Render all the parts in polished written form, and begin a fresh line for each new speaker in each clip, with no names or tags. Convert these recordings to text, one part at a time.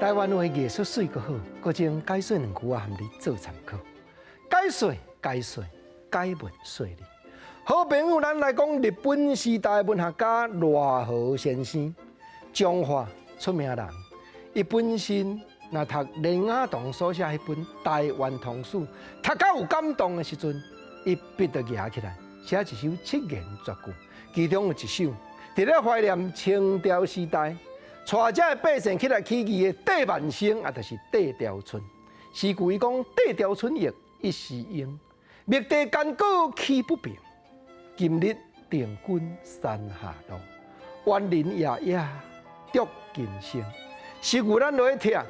台灣話藝術媠閣好，閣將解說兩句仔含你做參考。解說解說解文說理。好朋友，咱來講日本時代文學家賴和先生，彰化出名人。伊本身若讀連雅堂所寫彼本《台灣通史》，讀到有感動的時陣，伊筆就舉起來，寫一首七言絕句，其中有一首，佇咧懷念清朝時代，帶遮的百姓起來起義的帝萬生，也就是帝兆村。詩句伊講：帝兆村役一時英，覓地艱苦起不平。今日定軍山下路，萬人夜夜啄金星。詩句咱落去聽，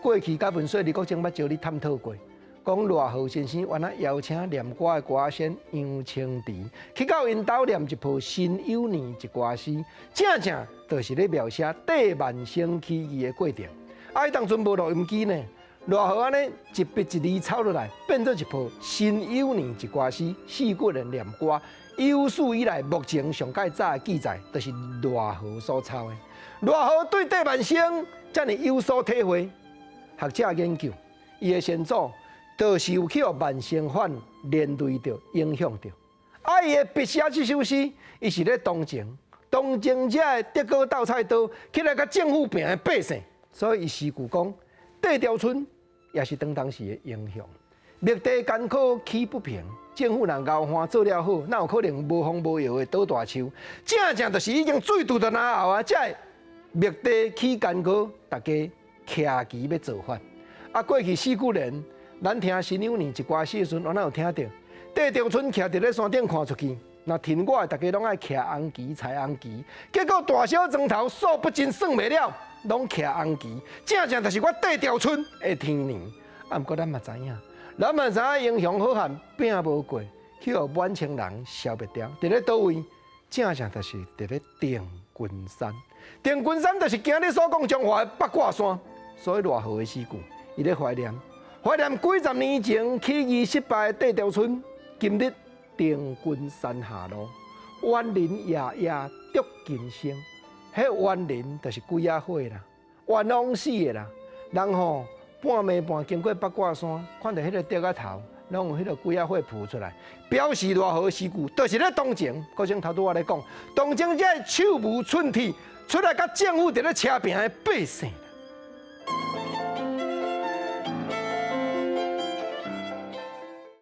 過去甲文說李國正捌招你探討過。講賴和先生原來邀請念歌的歌仙楊清池去到𪜶兜念一部辛酉年一歌詩，正正就是咧描寫帝萬生起義的過程。啊，彼當陣無錄音機呢，賴和按呢一筆一字抄落來，變做一部辛酉年一歌詩，四個人念歌。有史以來目前上蓋早的記載，就是賴和所抄的。賴和對帝萬生遮爾有所體會，學者研究，伊的先祖就是有去予萬生反連累著、影響著。啊，伊的筆寫這首詩，伊是咧同情，同情遮的德高鬥菜刀起來共政府拚的百姓，所以伊詩句講，帝兆村也是當當時的英雄。覓地艱苦起不平，政府若熬旱做了好，哪有可能無風無雨的倒大樹？正正就是已經水拄著嚨喉啊！才會覓地起艱苦，大家徛旗欲造反。啊，過去四九年，咱聽辛酉年一歌詩的時陣，我哪有聽著？帝兆村徛佇咧山頂看出去，若天我的，大家攏愛徛紅旗、彩紅旗。結果大小莊頭數不盡算袂了，攏徛紅旗。正正就是我帝兆村的天年。啊，毋過咱嘛知影，咱嘛知影英雄好漢拼無過，去予滿清人消滅掉。佇咧佗位？正正就是佇咧定軍山。定軍山就是今日所講彰化的八卦山。所以賴和的詩句，伊咧懷念。懷念幾十年前起義失敗的帝兆村，今日定軍山下路，萬人夜夜啄金星。彼冤人就是鬼仔火啦，冤枉死的啦。人吼半暝半經過八卦山，看著彼个竹仔頭，攏有彼个鬼仔火浮出來，表示賴和詩句，就是咧同情。閣像頭拄仔咧講，同情這个手無寸鐵出來共政府佇咧車拚的百姓。